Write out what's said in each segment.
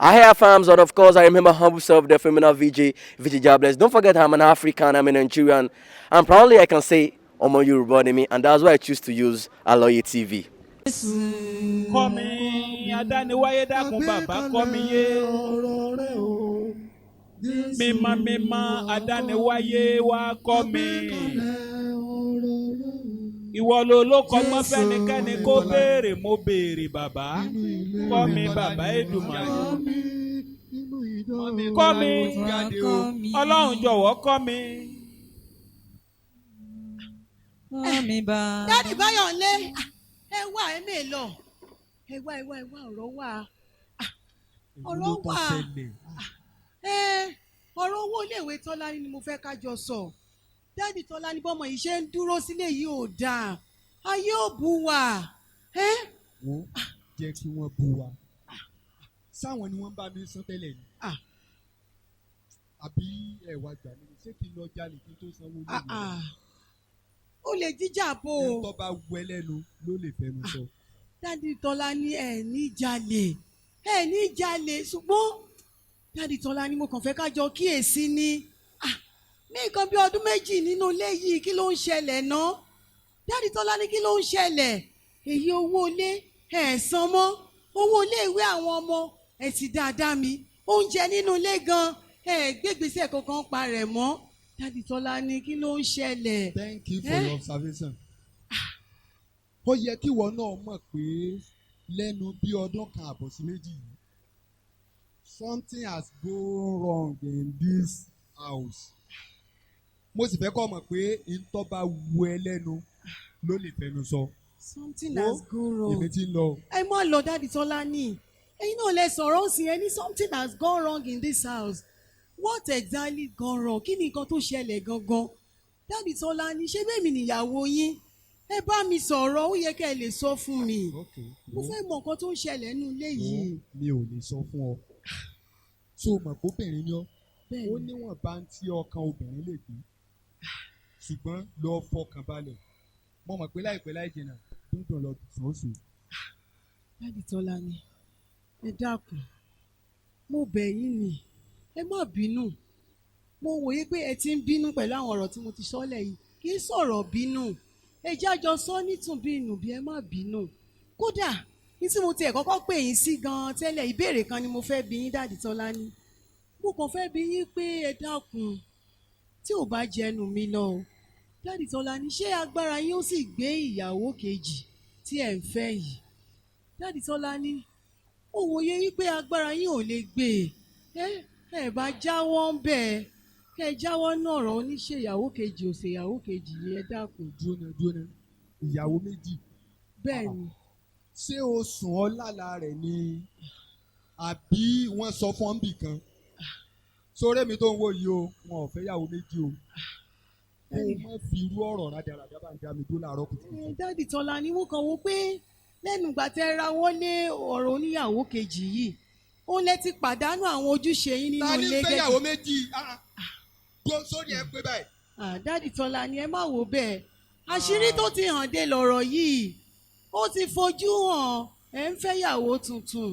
I have farms, and of course, I remember humble self, the female VJ, VJ Jabless. Don't forget, I'm an African, I'm a Nigerian, and proudly I can say, Omo Yoruba ni mi, and that's why I choose to use Aloye TV. Kọ́ mi adániwáyé, dákun bàbá, kọ́ mi yé. Mímọ́ mímọ́, adániwáyé, wá kọ́ mi. Ìwọ ló ló kọgbọ́n fẹ́nikẹ́ni kó béèrè. Mo béèrè, bàbá, kọ́ mi. Bàbá Èdùmàrè, kọ́ mi. Ọlọ́run, jọ̀wọ́ kọ́ mi. Kọ́ mi bá. Daddy Báyọ̀lé, ẹ wá, ẹ mè lọ, ẹ wá, ẹ wá, ẹ wá, ọ̀rọ̀ wà. Ọ̀rọ̀ wà. Ẹ ọ̀rọ̀ owó iléèwé Tọ́lání ni mo fẹ́ ká jọ sọ. Daddy Tọ́lání, bọ́mọ yìí ṣe ń dúró sílé yìí ò dáa, ayé ò bú wa ẹ. Wo, jẹ́ kí wọ́n bú wa. Sáwọn ni wọ́n bá mi san tẹ́lẹ̀ ni? Àbí ẹ wá gbà mí ni, ṣé kí n lọ jalè kí n tó sanwó Ah, lórí? Ah. Ó lè jíjà bò Ẹni ó. tó bá wẹ lẹ́nu ló lè fẹnu sọ. Daddy Tọ́lání, ẹ̀ ní jalè, ẹ̀ ní jalè, ṣùgbọ́n Daddy Tọ́lání, mo kàn fẹ́ ká jọ kíyèsí ni. Ah, ní nǹkan bí ọdún 2 nínú ilé yìí, kí ló ń ṣẹlẹ̀ náà? Daddy Tọ́lání, kí ló ń ṣẹlẹ̀? Èyí owó ilé ẹ̀ san mọ́, owó ilé ìwé àwọn ọmọ ẹ̀ ti dáadáa mi, oúnjẹ nínú ilé gan ẹ̀ gbégbèsè kankan pa rẹ̀ mọ́. Daddy Tọ́lání, kí ló ń ṣẹlẹ̀? Thank you for Eh? your observation. Ó yẹ kí ìwọ náà mọ̀ pé lẹ́nu bí ọdún kan àbọ̀ sí 2 yìí, something has gone wrong in this house. Mo sì fẹ́ kọ́ mọ̀ pé ntọ́ bá wu ẹ lẹ́nu ló lè fẹnu sọ. Something Wo, has gone wrong. Èmi ti ń lọ. Ẹ má lọ, Daddy Tọ́lání. Ẹ̀yin náà lẹ sọ̀rọ̀ sí ẹ ní something has gone wrong in this house. What exactly gone wrong? Kí ni nǹkan tó ṣẹlẹ̀ gangan? Daddy Tọ́lání, ṣé bẹ́ẹ̀ mi nìyàwó yín? Ẹ bá mi sọ̀rọ̀, ó yẹ kẹ́ ẹ lè sọ fún mi. Mo fẹ́ mọ nǹkan tó ń ṣẹlẹ̀ nínú ilé yìí. Mi ò lè sọ fún ọ. Tó o mọ̀ pé obìnrin ni ọ́? Ó Bẹ́ẹ̀ni. níwọ̀n bá ń tí ọkàn obìnrin lè gbé, ṣùgbọ́n lọ fọkàn balẹ̀. Mo mọ̀ pé láìpẹ́ láì jìnnà, dúndùn lọ sòósò. Daddy Tọ́lání, ẹ dákun, mo bẹ̀ yín ni, ẹ má bínú. Mo wòye pé ẹ ti ń bínú pẹ̀lú àwọn ọ̀rọ̀ tí mo ti sọ́lẹ̀ yìí. Kì í sọ̀rọ̀ bínú, ẹ jájọ sọ nítùbí ìnùbí, ẹ má bínú. Kódà ní tí mo tiẹ̀ kọ́kọ́ pè yín sí gan-an tẹ́lẹ̀, ìbéèrè kan ni mo fẹ́ bi yín, Daddy Tọ́lání. Mo kàn fẹ́ bi yín pé ẹ dákun, tí ò bá jẹnu mi lọ o, Daddy Tọ́lání, ṣé agbára yín ó sì gbé ìyàwó kejì tí ẹ̀ ń fẹ́ yìí? Daddy Tọ́lání, ó wòye wípé agbára yín ò lè gbé e. Ẹ bá jáwọ́ ń bẹ̀, kẹ́ ẹ jáwọ́ náà ọ̀rọ̀ oníṣèyàwó kejì, òṣèyàwó kejì yìí, ẹ dákun. Dúró náà, dúró náà, ìyàwó méjì? Bẹ́ẹ̀ ni. Ṣé o sùn ọ́ lálàá rẹ̀ ni, àbí wọ́n sọ fún ọ́n bì kan? Sórí mi tó ń wò yìí o, wọn ò fẹ́ yàwó méjì o. Kó o má fi irú ọ̀rọ̀ rádaràdà bá ń dá mi dó láàárọ̀ kùtùkùtù. Ẹ, Daddy Tọ́lání, wọ́n kàn wọ́n pé lẹ́nu ìgbà tẹ́ ra wọlé ọ̀rọ̀ oníyàwó kejì yìí, ó lẹ ti pàdánù àwọn ojúṣe yín nínú Ta ni ilé. fẹ́ yàwó méjì? Ah, tó sórí ẹ pé báyìí? Ah, Daddy Tọ́lání, ẹ má wò bẹ́ẹ̀. Àṣírí tó ti hàn dé lọ̀rọ̀ yìí, ó ti fojú hàn, ẹ̀ ń fẹ́yàwó tuntun,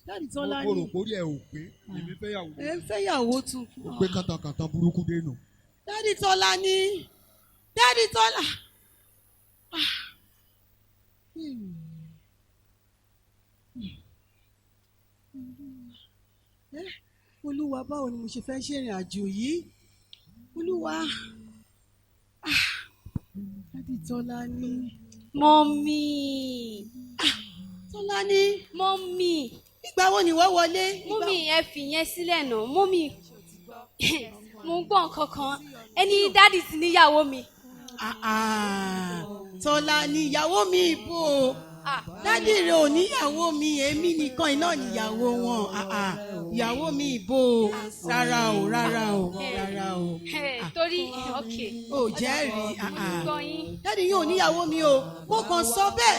Daddy Tọ́lání. Mo rò pórí ẹ ò pé. Èmi fẹ́ yàwó Ẹ̀ ń fẹ́yàwó tuntun. Ó pé kàntànkàntàn burúkú dénú. Daddy Tọ́lání, Daddy Tọ́lá. Ah. Eh, Olúwa, báwo ni mo ṣe fẹ́ ṣèrìn àjò yìí, Olúwa? Ah, Daddy Tọ́lání. Mummy. Tọ́lání. Mummy. Ìgbà wo ni wọ́n wọlé? Mummy, ẹ fi yẹn sílẹ̀ nà. Mummy, mo ń gbọ́ nǹkan kan. Ẹni daddy ti níyàwó mi. Ah, ah, Tọ́lání, ìyàwó mi ìbò? Ah. Daddy rẹ̀ ò níyàwó mi, èmi nìkan iná níyàwó wọn. Ah, ah, ìyàwó mi ìbò? Rárá o, rárá o, rárá o. Eh, torí ok. Ò jẹ́rìí. Ah, ah. Gbọ́ yín. Daddy yóò níyàwó mi o. Mo kàn sọ bẹ́ẹ̀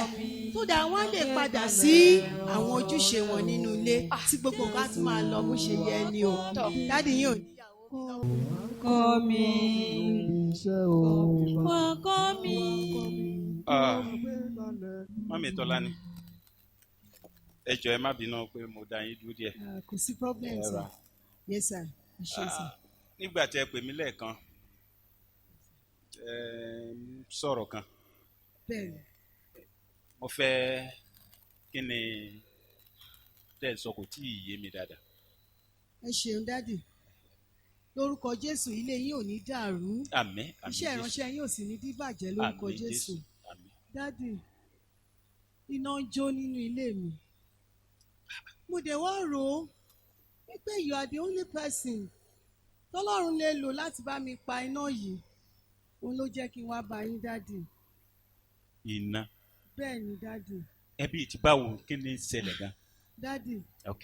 tó dáa, wọ́n á lè padà sí àwọn ojúṣe wọn nínú ilé, tí gbogbo nǹkan á tún máa lọ bó ṣe yẹ ni o. Daddy yóò níyàwó mi. Kọ́ mi. Wọ́n kọ́ mi. Ah, Mummy Tọ́lání. Ẹ jọ̀ọ́, ẹ má bínú pé mo dá yín dúró díẹ̀. Ah, kò sí problem Ẹ sir. rà. Yes sir, ẹ ṣé sir. Ah, nígbà tí ẹ pè mí lẹ́ẹ̀kan, ẹ ń sọ̀rọ̀ kan. Bẹ́ẹ̀ni. Mo fẹ́ kí ni tẹ́ ẹ sọ kò tí ì yé mi dáadáa. Ẹ ṣeun daddy. Lórúkọ Jésù, ilé yín ò ní dàrú. Àmín, àmín. Iṣẹ́ Jésù. ìránṣẹ́ yín ò sì ní díbàjẹ́ lórúkọ Àmín. Jésù. Àmín. Daddy, iná ń jó nínú ilé mi. Mo dẹ̀ wá rò ó wípé you are the only person tọ́lọ́run lè lò láti bá mi pa iná yìí. Òun ló jẹ́ kí n wá bá yín daddy. Iná? Bẹ́ẹ̀ ni daddy. Ẹbí ti báwo? Kí ni ń ṣẹlẹ̀ gan? Daddy, Ok.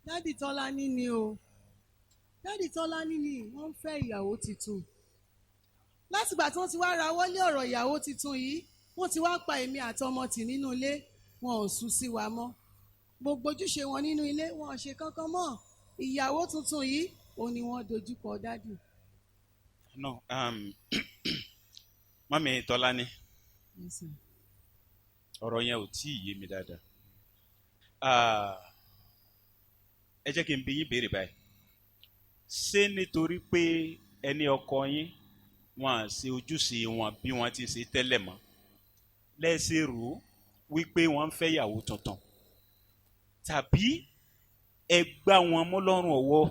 Daddy Tọ́lání ni o. Daddy Tọ́lání ni wọ́n ń fẹ́ ìyàwó tuntun. Látìgbà tí wọ́n ti wá rawọ́ lé ọ̀rọ̀ ìyàwó tuntun yìí, wọ́n ti wá pa èmi àtọmọ tì nínú ilé, wọn ò sùn sí wa mọ́. Gbogbo ojúṣe wọn nínú ilé, wọn ò ṣe kankan mọ́. Ìyàwó tuntun yìí, òun ni wọ́n dojúkọ daddy. No, mummy Tọ́lání, Yes, sir. ọ̀rọ̀ yẹn ò tí ì yé mi dáadáa. Ah, ẹ jẹ́ kí n bi yín béèrè báyìí. Ṣé nítorí pé ẹni ọkọ yín wọn à ṣe ojúṣe wọn bí wọ́n ti ṣe tẹ́lẹ̀ mọ́ lẹ́sẹ̀ rò ó wípé wọ́n ń fẹ́ ìyàwó tuntun, tàbí ẹ gbá wọn mú lọ́rùn ọwọ́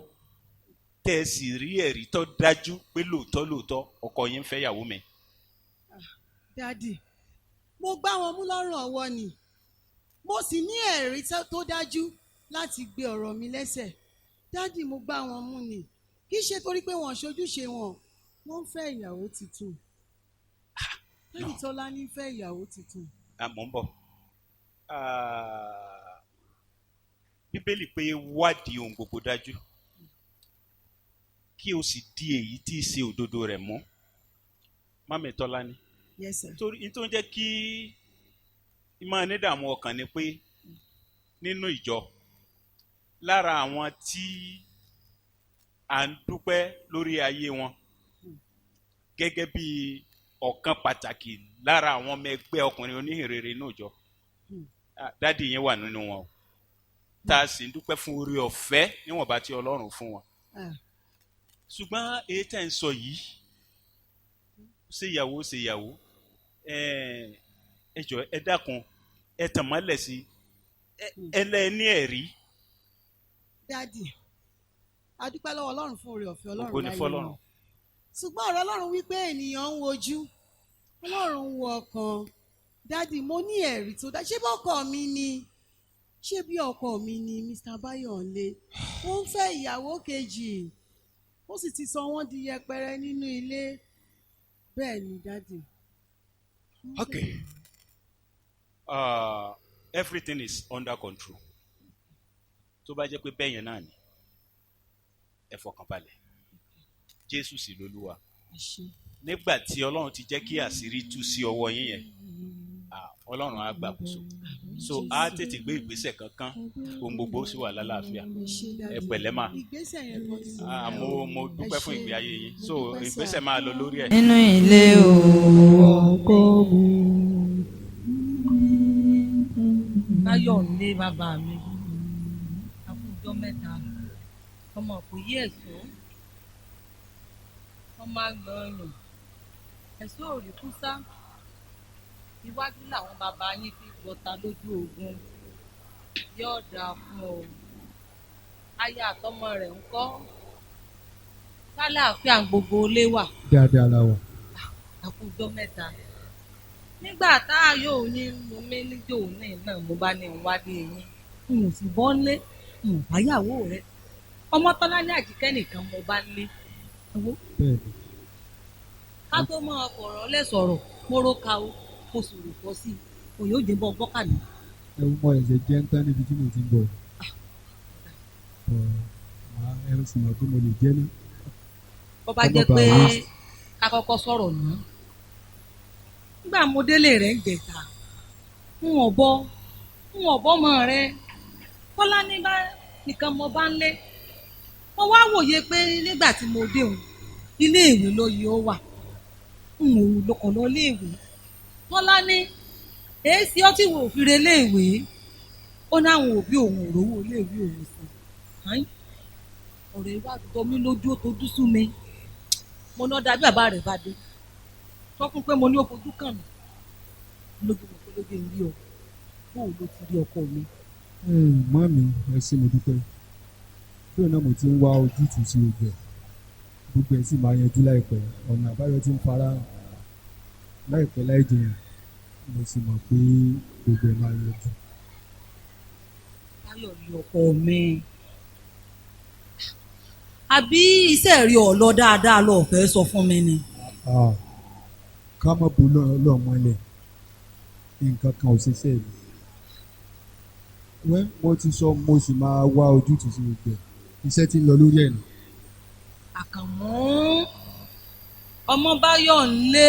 tẹ́ ẹ sì rí ẹ̀rí tó dájú pé lóòótọ́ lóòótọ́ ọkọ yín ń fẹ́ ìyàwó mi? Daddy, mo gbá wọn mú lọ́rùn ọwọ́ ni. Mo sì ní ẹ̀rí tó dájú láti gbé ọ̀rọ̀ mi lẹ́sẹ̀. Daddy, mo gbá wọn mú ni. Kì í ṣe torí pé wọn ò ṣojúṣe wọn, wọ́n ń fẹ́ ìyàwó tuntun. Daddy Tọ́lání ń fẹ́ ìyàwó tuntun. Àmọ́ ń bọ̀. Ah, Bíbélì pé wádìí ohun gbogbo dájú kí o sì di èyí tí í ṣe òdodo rẹ̀ mú. Mummy Tọ́lání, Yes sir. torí ní tó ń jẹ́ kí máa nídààmú ọkàn ni pé nínú ìjọ, lára àwọn tí à ń dúpẹ́ lórí ayé wọn gẹ́gẹ́ bí ọ̀kan pàtàkì lára àwọn ọmọ ẹgbẹ́ ọkùnrin oníhìnrere inú ìjọ, ah, daddy yẹn wà nínú wọn o, tá a sì ń dúpẹ́ fún oore ọ̀fẹ́ níwọ̀nba tí Ọlọ́run fún wọn. Ah, Ṣùgbọ́n èyí tẹ́ ń sọ yìí, ṣe ìyàwó ṣe ìyàwó, ẹ jọ̀ọ́, ẹ dákun, ẹ tàn mọ́lẹ̀ sí ẹ lẹ́ ní ẹ̀rí. Daddy, a dúpẹ́ lọ́wọ́ Ọlọ́run fún oore ọ̀fẹ́ Ọlọ́run Ògo ni láyé fọ́lọ́run. wọn. Ṣùgbọ́n ọ̀rọ̀ Ọlọ́run wípé ènìyàn ń wojú, Ọlọ́run ń wo ọkàn. Daddy, mo ní ẹ̀rí tó dá. Ṣé bí ọkọ mi ni? Ṣé bí ọkọ mi ni Mr. Báyọ̀lé? Ó ń fẹ́ ìyàwó kejì. Ó sì ti sọ wọ́n di yẹpẹrẹ nínú ilé. Bẹ́ẹ̀ ni daddy. Okay, everything is under control. Tó bá jẹ́ pé bẹ́ẹ̀ yẹn náà ni, ẹ fọkàn balẹ̀, Jésù sì lolúwa. Ẹ ṣé. Nígbà tí Ọlọ́run ti jẹ́ kí àṣírí tú sí ọwọ́ yín yẹn, ah, Ọlọ́run á gbàkóso, so á tètè gbé ìgbésẹ̀ kankan, ohun gbogbo sì wà lálàáfíà. Ẹ ṣé daddy. Ẹ pẹ̀lẹ́ mà. Ìgbésẹ̀ yẹn kan ti Ah, mo dúpẹ́ fún Ẹ ṣé. ìgbé ayé yín. Mo So dúpẹ́ sà. ìgbésẹ̀ máa lọ lórí ẹ̀. Nínú ilé o. Ọkọ mi. Báyọ̀lé bàbá mi, àkùjọ mẹ́ta, ọmọ kò yí ẹ̀sọ́, ọmọ àgbọ̀nyàn ẹ̀sọ́ òrì kúsá, iwájú làwọn bàbá yín fi gbọ́ta lójú ogun. Yóò dáa fún ọ. Aya àtọmọ rẹ̀ ń kọ́? Sálàáfíà gbogbo ilé wà? Dáadáa la wà. Àkùjọ mẹ́ta. Nígbà tá a yóò ní mo mí níjó ní náà, mo bá ní n wádìí yín, n ò sì bọ́ lé, n ò báyàwó rẹ ọmọ Tọ́lá ní Àjíkẹ́ nìkan mo bá lé. Bẹ́ẹ̀ni. Ká tó máa fọ̀rọ̀ lẹ̀ sọ̀rọ̀, mo ro ka o, mo sì rò fọ́ sí i, òye ò jẹ́ bọ́ gbọ́kà mi. Ẹ mọ ẹ̀jẹ̀ jẹ́ ń tán níbi tí mo ti ń bọ̀. Bọ̀ máa ẹ sì mọ̀ pé mo lè jẹ́ náà. Bọ́ bá Ọmọ jẹ́ pé bàá waste. ká kọ́kọ́ sọ̀rọ̀ náà. Nígbà mo délé rẹ̀ ń jẹ̀ta, n ò bọ́ ọmọ rẹ̀ Kọ́lá ní bá nìkan mo bá ń lé. Mo wá wòye pé nígbà tí mo dé òun, ilé ìwé ló yẹ ó wà, n ò lọkọ̀ lọ ilé ìwé. Tọ́lá ní èsì ọtí wo òfin ilé ìwé. Ó ní àwọn òbí òun ò rówó iléèwé òun san. Àìn, ọ̀rọ̀ ìwà tọ́ mi lójú, ó tojú sú mi. Mo ná dájú bàbá rẹ̀ bá dé sọ fún pé mo ní ó fojú kàn mí lójú, mo pé lójú ń rí ọ, bóun ló ti rí ọkọ mi. Màmí, ẹ ṣé, mo dúpẹ́. Bẹ́ẹ̀ náà mo ti ń wá ojútùú sí gbogbo ẹ̀, gbogbo ẹ̀ sì máa yanjú láìpẹ́. Ọ̀nà àbáyọ ti ń fara hàn láìpẹ́ láì jìnnà, mo sì mọ̀ pé gbogbo ẹ̀ máa yanjú. Báyọ̀ ni ọkọ mi, àbí iṣẹ́ rí ọ lọ dáadáa lọ fẹ́ sọ fún mi ni? Ah, ká má bo lọ́mọlẹ̀, nǹkan kan ò ṣiṣẹ́ mi. Wẹ́, mo ti sọ, mo sì máa wá ojútùú sí gbogbo ẹ̀, iṣẹ́ tí ń lọ lórí ẹ̀ nù. Àkànmú ọmọ Báyọ̀ ń lé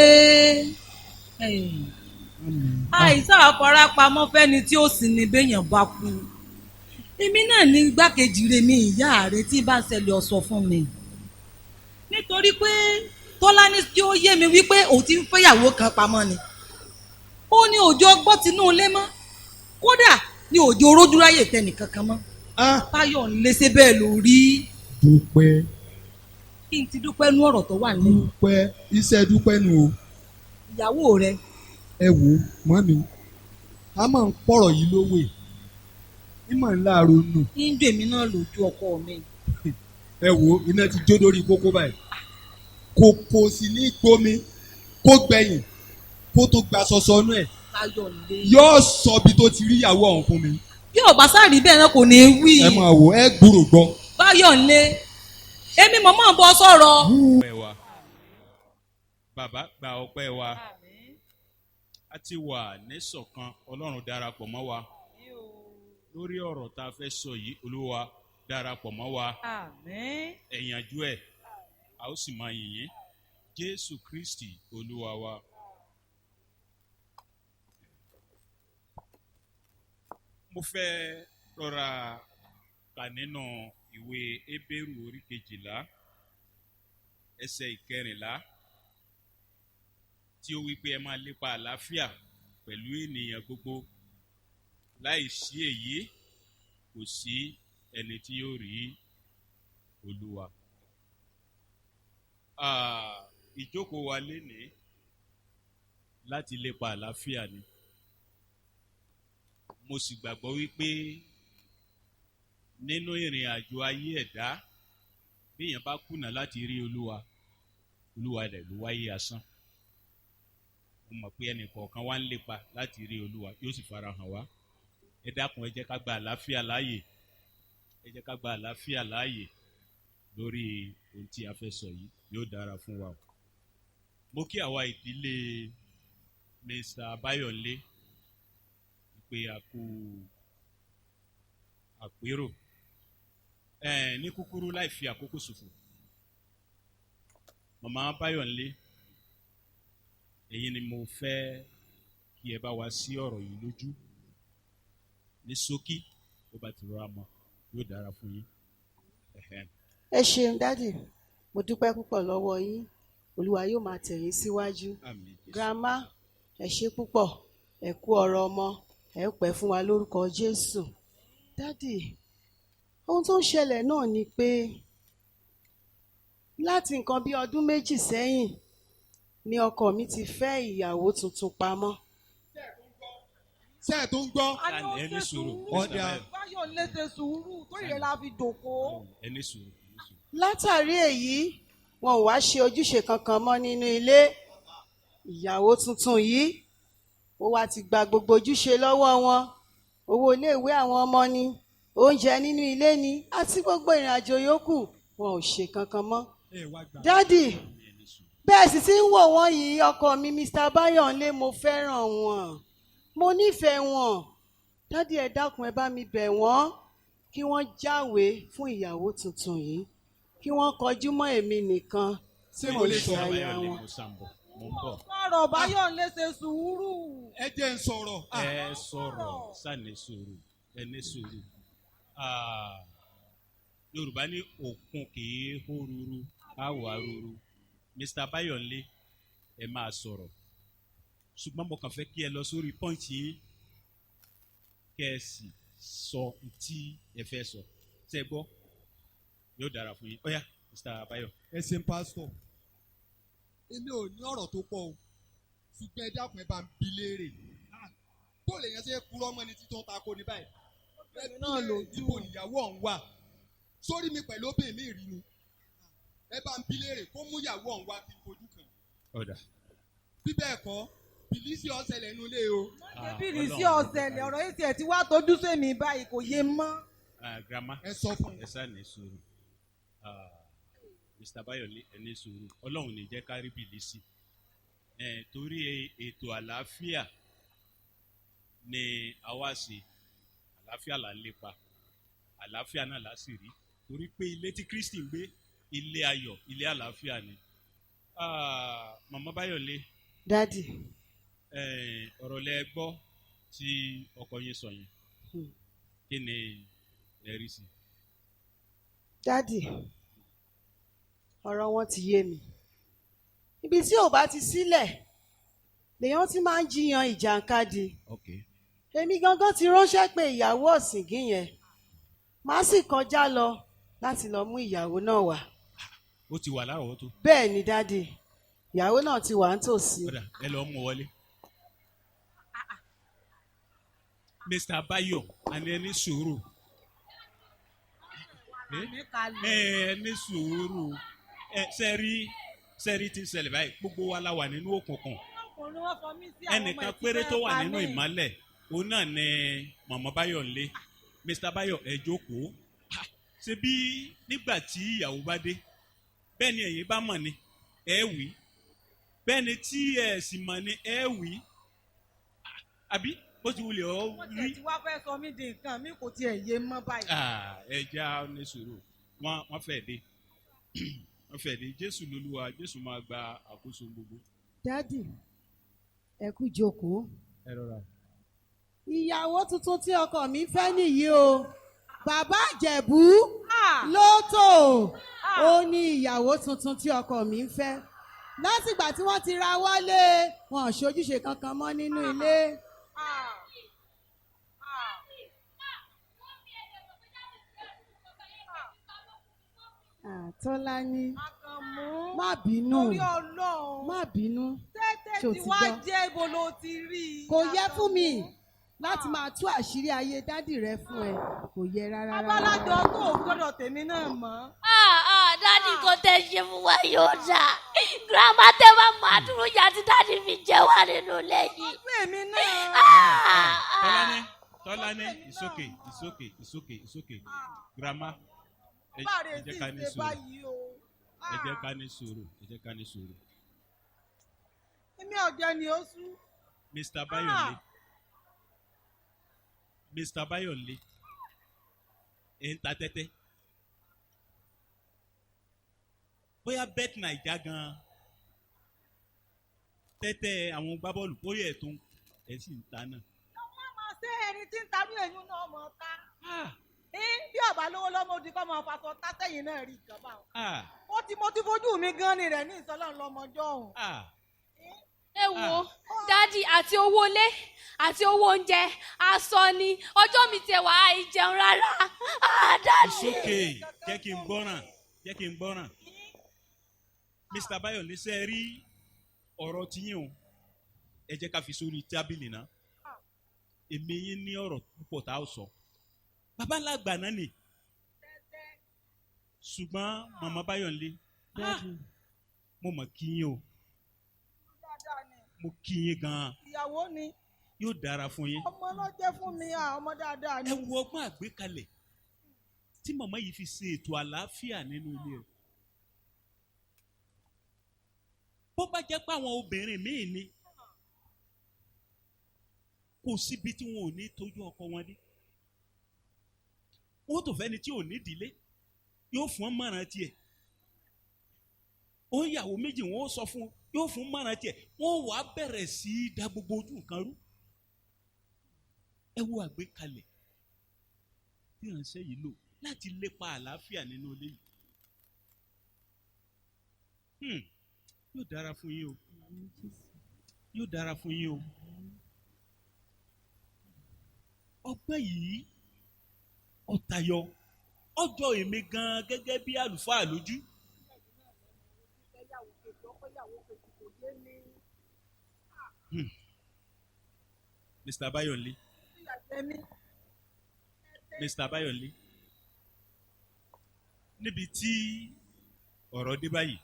àìsàn àfarapamọ́ fẹ́ni tí ó sì ní béèyàn bá kú. Èmi náà ní igbákejì rẹ̀ mi, ìyá rẹ̀, tí bá ń ṣẹlẹ̀ ọ̀sọ̀ fún mi, nítorí pé Tọ́lá ní tí ó yé mi wípé òun ti ń fẹ́yàwó kan pamọ́ ni. Ó ní òjò gbọ́ tinú ilé mọ́, kódà ní òjò rójúráyè tẹnì kankan mọ́. Báyọ̀ ń lé, ṣe bẹ́ẹ̀ lórí? Dúpẹ́. Kí n ti dúpẹ́ nú ọ̀rọ̀ tó wà nílẹ̀? Dúpẹ́, iṣẹ́ dúpẹ́ nù o. Ìyàwó rẹ̀. Ẹ wò ó, màmí, a máa ń pọ̀rọ̀ yìí lówè ìmọ̀ ńlá ronú. Ń dùn èmi náà lójú, ọkọ mi. Ẹ wò ó, iná ti jó lórí kókó báyìí, kòkò sì ní gbomi kó gbẹ̀yìn kó tó gba sọsọ inú ẹ̀. Báyọ̀ ń lé. Yóò sọ bí tó ti rí ìyàwó ọ̀hún fún mi. Bí ọba sáré bẹ́ẹ̀ náà kò ní í wí. Ẹ máa wò, ẹ gbúrò gbọ́. Báyọ̀ ń lé, èmi mọ̀mọ́ ń bọ́ sọ̀rọ̀. Ọpẹ́ wa, bàbá, gba ọpẹ́ wa. A ti wà níṣọ̀kan, Ọlọ́run darapọ̀ mọ́ wa lórí ọ̀rọ̀ tá a fẹ́ sọ yìí. Olúwa, darapọ̀ mọ́ wa. Àmín. Ẹ̀yànjú ẹ̀, a ó sì máa yìn yín. Jésù Kristi Olúwa wa. Mo fẹ́ rọra kà nínú ìwé Hébérù orí 12, ẹsẹ̀ 14, tí ó wí pé ẹ máa lépa àlàáfíà pẹ̀lú ènìyàn gbogbo, láì sí èyí kò sí ẹni tí yóò rí Olúwa. Ìjókòó wa lénìí láti lépa àlàáfíà ni. Mo sì gbàgbọ́ wípé nínú ìrìn àjò ayé ẹ̀dá, bí èèyàn bá kùnà láti rí Olúwa, olúwa rẹ̀ ló wáyé asán. Mo mọ̀ pé ẹnì kọ̀ọ̀kan wá ń lépa láti rí Olúwa, yóò sì farahàn wá. Ẹ dákun, ẹ jẹ́ ká gba àlàáfíà láàyè, ẹ jẹ́ ká gba àlàáfíà láàyè lórí ohun tí a fẹ́ sọ yìí. Yóò dára fún wa o. Mo kí àwa ìdílé Mr. Bayọ̀lé pé a kú àpérò. Ní kúkúrú, láì fi àkókò ṣòfò, màmá Bayọ̀lé, èyí ni mo fẹ́ kí ẹ bá wa sí ọ̀rọ̀ yìí lójú ní ṣókí, bó bá ti rọra mọ́, yóò dára fún yín. Ẹ̀hẹ́n. Ẹ ṣeun, daddy, mo dúpẹ́ púpọ̀ lọ́wọ́ yín. Olúwa yóò máa tẹ̀ yín síwájú. Àmín Jésù. Grandma, ẹ ṣe púpọ̀, ẹ kú ọ̀rọ̀ ọmọ, ẹ pẹ́ fún wa lórúkọ Jésù. Daddy, ohun tó ń ṣẹlẹ̀ náà ni pé láti nǹkan bí ọdún 2 sẹ́yìn ni ọkọ mi ti fẹ́ ìyàwó tuntun pamọ́. Ṣé ẹ̀ tó ń gbọ́? A ní ó Ẹ ní ṣe sùúrù. sùúrù. Ọ̀dà. Báyọ̀ ń lé ṣe sùúrù tó yẹ la fi jòkóó. Ẹ ní sùúrù, ẹ ní sùúrù. Látàrí èyí, wọn ò wá ṣe ojúṣe kankan mọ́ nínú ilé. Ìyàwó tuntun yìí, ó wá ti gba gbogbo ojúṣe lọ́wọ́ wọn: owó iléèwé àwọn ọmọ ni, oúnjẹ nínú ilé ni, àti gbogbo ìrìnàjò yòókù. Wọn ò ṣe kankan mọ́. Ẹ wá gbà. Daddy, Ẹ ní sùúrù. bẹ́ẹ̀ sì ti ń wò wọ́n yìí, ọkọ mi Mr. Bayọ̀nlé, mo fẹ́ràn wọn, mo nífẹ̀ẹ́ wọn. Daddy, ẹ dákun, ẹ bá mi bẹ̀ wọ́n kí wọ́n jáwèé fún ìyàwó tuntun yìí, kí wọ́n kọjú mọ́ èmi nìkan Ṣé mo lè ṣe sọ̀rọ̀? aya Bayọ̀lé, wọn. mo sàǹbọ̀, mo ń bọ̀. Sọ̀rọ̀, Báyọ̀ ń lé ṣe sùúrù. Ẹ jẹ́ ń sọ̀rọ̀. Ah, Ẹ sọ̀rọ̀, sani sùúrù, ẹ ní sùúrù. Ah, Yorùbá ní òkun kì í hó ruru á wà ruru. Mr. Bayọ̀lé, ẹ máa sọ̀rọ̀, ṣùgbọ́n mo kàn fẹ́ kí ẹ lọ sórí point yín, kẹ́ ẹ sì sọ tí ẹ fẹ́ sọ. Ṣé ẹ gbọ́? Yóò dára fún yín. Ó yá, Mr. Bayo. Ẹ ṣeun, pásítọ̀. Èmi ò ní ọ̀rọ̀ tó pọ̀ o, ṣùgbọ́n ẹ dákun, ẹ bá ń bi léèrè. Bó lè yẹn ṣe kúrọ́ mọ́ ni títún ta ko ní báyìí? Ẹ bi náà léèrè. Lójú. Ibo nìyàwó ọ̀hún wà? Sórí mi pẹ̀lú obìnrin mi rí ni. Ẹ bá ń bi léèrè kó mú ìyàwó ọ̀hún wá kí n fojú kàn. Ó dáa. Bí bẹ́ẹ̀ kọ́, bìlísì ọ̀sẹ̀lẹ̀ inú ilé o. Bíbí sí ọ̀sẹ̀lẹ̀ ọ̀rọ̀ yìí tiẹ̀ ti wá tójú sèmi báyìí, kò yé mọ́. Grandma. Ẹ sọ fún Ẹ sá ní sùúrù. Mr. Bayo, ẹ ní sùúrù. Ọlọ́run ní jẹ́ ká rí bìlísì ẹ, torí ètò àlàáfíà ni àwa ṣe. Àlàáfíà là ń lépa, àlàáfíà náà là sì rí, torí pé ilé tí Kristi ń gbé, ilé ayọ̀, ilé àlàáfíà ni. Màmá Báyọ̀lé. Daddy. Ọ̀rọ̀ lẹ gbọ́ tí ọkọ yín sọ yẹn. Kí ni ẹ rí sí? Daddy, ọ̀rọ̀ wọn ti yé mi. Ibi tí ò bá ti sílẹ̀ lèèyàn ti máa ń jiyàn ìjàkadì. Èmi gangan ti ránṣẹ́ pé ìyàwó ọ̀sìngín yẹn, màá sì kọjá lọ láti lọ mú ìyàwó náà wá. Ó ti wà lárọ̀ọ́wọ́tó? Bẹ́ẹ̀ ni, Daddy, ìyàwó náà ti wà nítòsí. Ó dáa, ẹ lọ mú wọlé. Mr. Bayo, àní ẹ ní sùúrù. Ẹ ní sùúrù. Ẹ sẹ́rí tí ń ṣẹlẹ̀ báyìí, gbogbo wa la wà nínú òkùnkùn. Ọkùnrin wọn fọ mí sí àwọn ọmọ Ẹnìkan ẹ̀ tí péré fẹ́ tó wà pa nínú mí. ìmọ́lẹ̀, òun náà ni Màmá Báyọ̀ ńlé. Mr. Bayo, ẹ jókòó. Ah, ṣe bí nígbà tí ìyàwó bá dé, bẹ́ẹ̀ ni ẹ̀yin bá mọ̀ ni ẹ wí, bẹ́ẹ̀ ni tí ẹ sì mọ̀ ni ẹ wí. Ah, àbí bó ti wulẹ̀ ọ́ Wọ́n rí. tiẹ̀ ti wá fẹ́ sọ mí di nǹkan mi, kò tiẹ̀ yé mọ́ báyìí. Ah, ẹ já ní sùúrù. Wọ́n fẹ́ dé, wọ́n fẹ́ dé. Jésù lolúwa. Jésù máa gba àkóso gbogbo. Daddy, ẹ kú jókòó. Ẹ rọra. Ìyàwó tuntun tí ọkọ mi fẹ́ nìyí o. Bàbá Ìjẹ̀bú lótò ó ní ìyàwó tuntun tí ọkọ mi ń fẹ́. Látìgbà tí wọ́n ti ra wálé, wọn ò ṣojúṣe kankan mọ́ nínú ilé. Ah. Ah, Tọ́lání, Àkànmú. má bínú. Torí Ọlọ́run. Má bínú. Tẹ́tẹ́ Ṣé o ti ti wá gbọ́? jẹ́, ibo ló ti rí i? Kò yẹ fún mi láti máa tú àṣírí ayé daddy rẹ fún ẹ, kò yẹ rárá rárá. Abálájọ tó o gbọ́dọ̀ tèmi náà mọ́. Ah, ah, daddy, kò tẹ́ ṣe fún wa yóò dà. Grandma, tẹ́ bá máa dúró yá tí daddy fi jẹ wá nínú ilé yìí. Fún èmi náà. Ah, ah. Tọ́lání, Tọ́lání, it's okay, it's okay, it's okay, it's okay. Grandma, ẹ Báre ẹ jẹ́ sì ká ní ṣe sùúrù. báyìí o. Ẹ jẹ́ ká ní sùúrù, ẹ jẹ́ ká ní sùúrù. Èmi ọ̀jẹ̀ ni ó sú. Mr. Bayonle, Mr. Bayonle, ẹ ń ta tẹ́tẹ́. Bóyá Bet Naija gan, tẹ́tẹ́ àwọn gbábọ́ọ̀lù, bóyá ẹ̀ tó ń ẹ̀ sì ń ta náà. Wọ́n máa ṣe ẹni tí ń tarú èyún náà mọ̀ ta. Bí ọ̀bà lówó lọ́mọ odi kọ́ máa faṣọ tátẹ̀yìn náà rí ìjọba. Ah, Ó ti mo ti fojú mi gan ni rẹ̀ ní ìsọlọ́run lọ́mọjọ́ òun. ah. Ẹ wo, daddy, àti owó ilé àti owó oúnjẹ, aṣọ ni ọjọ́ mi tiẹ̀ wá àìjẹun rárá. Ah, It's daddy. okay. Jẹ́ kí n gbọ́ràn, jẹ́ kí n gbọ́ràn. Mr. Bayonle, ṣe rí ọ̀rọ̀ tiyín o, ẹ jẹ́ ká fi sórí tábìlì náà. Èmi yín ní ọ̀rọ̀ púpọ̀ tá a sọ. Bàbá ńlá àgbà náà nì. Ṣùgbọ́n Màmá Bayonle, Daddy. mo mọ̀ kí yín o. Dáadáa ni. Mo kí yín gan-an. Ìyàwó ni. Yóò dára fún yín. Ọmọ ló jẹ́ fún mi, ọmọ dáadáa ni. Ẹ wo ọgbọ́n àgbékalẹ̀ tí màmá yìí fi ṣe ètò àlàáfíà nínú ilé rẹ̀. Bó bá jẹ́ pé àwọn obìnrin míì ni, kò síbi tí wọn ò ní tójú ọkọ wọn dé. Wọ́n tó fẹ́ni tí ò ní ìdílé yóò fún ọ mọ̀ràn tiẹ̀. Ó ń yàwó méjì, wọn ó sọ fún yóò fún mọ̀ràn tiẹ̀. Wọ́n wàá bẹ̀rẹ̀ sí í da gbogbo ojú nǹkan rú. Ẹ wo àgbékalẹ̀ tí ìránṣẹ́ yìí lò láti lépa àlàáfíà nínú ilé yìí. Yóò dára fún yín o, yóò dára fún yín o. Ọgbọ́n yìí Ó tayọ ọjọ́ èmi gan gẹ́gẹ́ bí àlùfáà lójú. Mr. Bayonle, Mr. Bayonle, níbi tí ọ̀rọ̀ dé báyìí,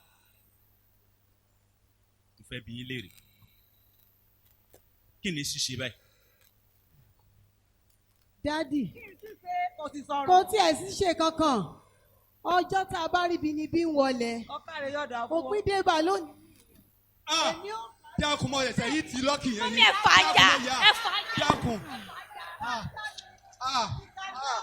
mo fẹ́ bi yín léèrè, kí ni ṣíṣe báyìí? Dádì, Kò sì sọ̀rọ̀. kò tiẹ̀ sí ṣe kankan. Ọjọ́ tá a bá ríbi ni bí ń wọlé. Ọkàrẹ̀ yọ̀dà fún ọ. Òpin dé bá lónìí. Ah! Èmi ò Dákun, mọ ẹsẹ̀ yìí ti lọ́kì yẹn ni. Mọ́mí, ẹ fàájà, Dákun, ìyá. ẹ fàájà. Dákun. Ah! Ah! Ah!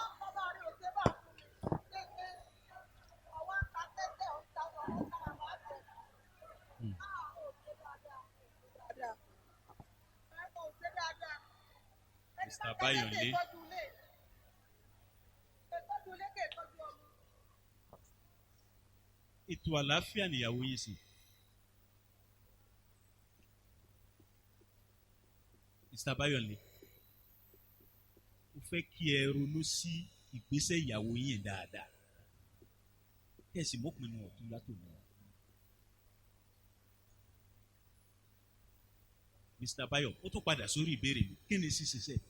Mr. Bayonle. Ètò àlàáfíà nìyàwó yín sí. Mr. Bayonle, mo fẹ́ kí ẹ ronú sí ìgbésẹ̀ ìyàwó yín dáadáa, kí ẹ sì mọ́pinnu ọ̀tún látòní lọ. Mr. Bayo, ó tún padà sórí ìbéèrè mi, kí ni ṣíṣe sẹ́ẹ̀?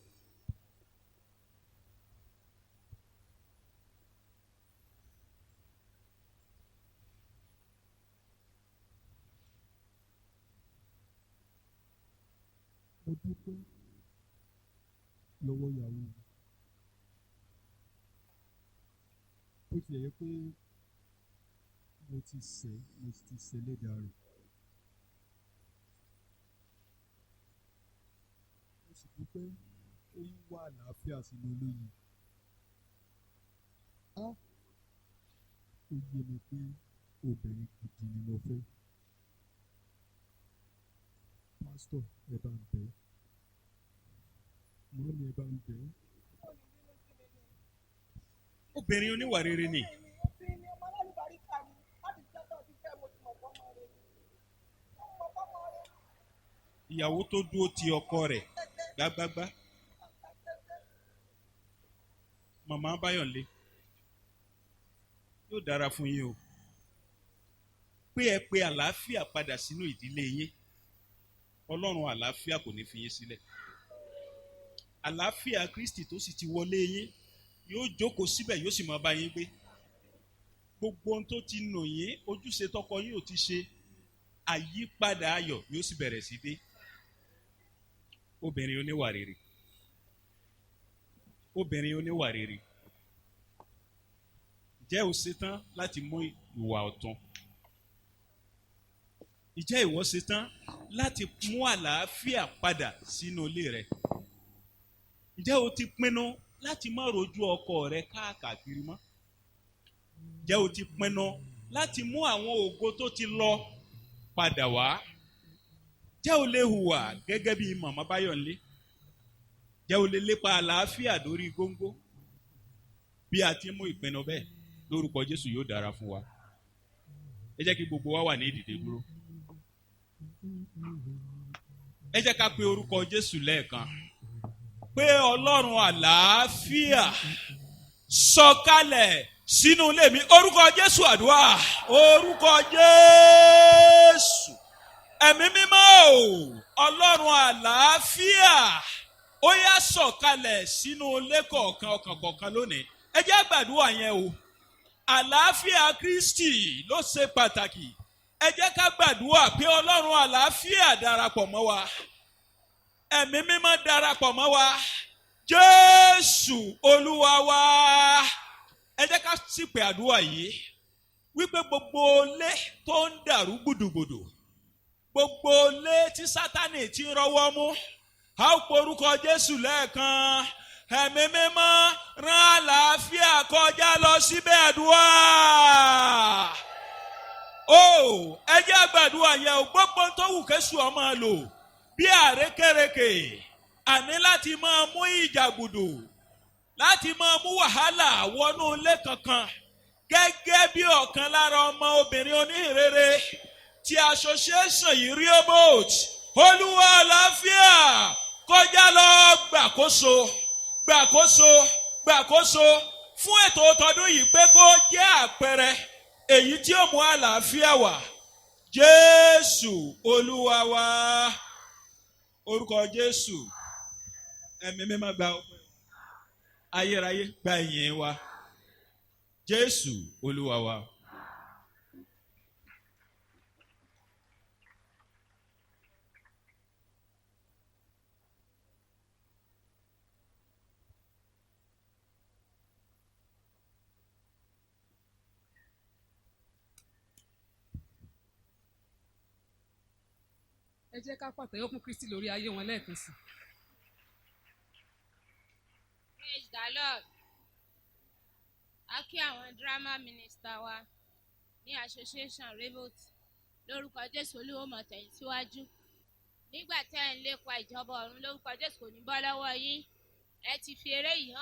Mo dúpẹ́ lọ́wọ́ ìyàwó mi, bó tilẹ̀ yẹ pé mo ti ṣẹ̀, mo ti ṣẹ̀ lẹ́dàá rẹ̀. Mo sì dúpẹ́, ó ń wá àlàáfíà sínú ilé yìí. Á ó yé mi pé obìnrin gidi ni mo fẹ́. Pásítọ̀, ẹ bá ń bẹ̀ ẹ́. Mọ́mí, ẹ bá ń bẹ̀ ẹ́. Obìnrin oníwà rere ni. Ìyàwó tó dúró ti ọkọ rẹ̀ gbágbágbá. Màmá Báyọ̀lé, yóò dára fún yín o, pé ẹ pe àlàáfíà padà sínú ìdílé yín. Ọlọ́run àlàáfíà kò ní fi yín sílẹ̀. Àlàáfíà Kristi tó sì ti wọlé yín yóò jókòó síbẹ̀, yóò sì máa bá yín gbé. Gbogbo ohun tó ti nù yín, ojúṣe tọkọ yín ò ti ṣe, àyípadà ayọ̀ yóò sì bẹ̀rẹ̀ sí dé. Obìnrin oníwà rere, obìnrin oníwà rere, jẹ́ o ṣetán láti mú ìwà ọ̀tun? Ìjẹ́ ìwọ ṣetán láti mú àlàáfíà padà sínú ilé rẹ? Ǹjẹ́ o ti pinnu láti má rojú ọkọ rẹ káàkiri mọ́? Ǹjẹ́ o ti pinnu láti mú àwọn ògo tó ti lọ padà wá? Jẹ́ o lè hùwà gẹ́gẹ́ bí màmá Báyọ̀nlé? Jẹ́ o lè lépa àlàáfíà lórí góńgó? Bí a ti mú ìpinnu bẹ́ẹ̀, lórúkọ Jésù, yóò dára fún wa. Ẹ jẹ́ kí gbogbo wa wà ní ìdìde dúró. Ẹ jẹ́ ká pe orúkọ Jésù lẹ́ẹ̀kan pé Ọlọ́run àlàáfíà, sọ̀kalẹ̀ sínú ilé mi. Orúkọ Jésù, àdúrà. Orúkọ Jésù. Ẹ̀mí mímọ́ o, Ọlọ́run àlàáfíà, ó yá, sọ̀kalẹ̀ sínú ilé kọ̀ọ̀kan, ọkàn kọ̀ọ̀kan lónìí. Ẹ jẹ́ gbàdúrà yẹn o. Àlàáfíà Kristi ló ṣe pàtàkì. Ẹ jẹ́ ká gbàdúrà pé Ọlọ́run àlàáfíà darapọ̀ mọ́ wa, Ẹ̀mí mímọ́ darapọ̀ mọ́ wa. Jésù Olúwa wa. Ẹ jẹ́ ká sípè àdúrà yìí wípé gbogbo ilé tó ń dàrú gbùdùgbùdù, gbogbo ilé tí Sátánì ti ń rọwọ́ mú, a ó porúkọ Jésù lẹ́ẹ̀kan. Ẹ̀mí mímọ́, rán àlàáfíà kọjá lọ síbẹ̀. Àdúrà o. Ẹ jẹ́ àgbàdua yẹn o. Gbogbo tó wù kéṣù ó máa lò bí àrékèrèkè, àní láti máa mú ìjàgùdù, láti máa mú wàhálà wọnú ilé kankan, gẹ́gẹ́ bí ọ̀kan lára ọmọ obìnrin oníhìnrere ti association yìí, Rehoboth, Olúwa àlàáfíà, kọjá lọ, gbàkóso, gbàkóso, gbàkóso. Fún ètò tọdún yìí pé kó jẹ́ àpẹẹrẹ èyí tí ó mú àlàáfíà wá. Jésù Olúwa wa. Orúkọ Jésù. Ẹ̀mí mímọ́ gba ọpẹ́. Ayérayé gba ìyìn wa. Jésù Olúwa wa. Ẹ jẹ́ ká pàtẹ́wọ́ fún Kristi lórí ayé wọn lẹ́ẹ̀kan sí i. Praise the Lord. A kí àwọn drama minister wa ní association Revolt lórúkọ Jésù. Olúwo mọ̀ tẹ̀yìn síwájú. Nígbà tẹ́ ẹ̀ ń lépa ìjọba ọ̀run lórúkọ Jésù, kò ní bọ́ lọ́wọ́ yín. Ẹ ti fi eré yìí hàn.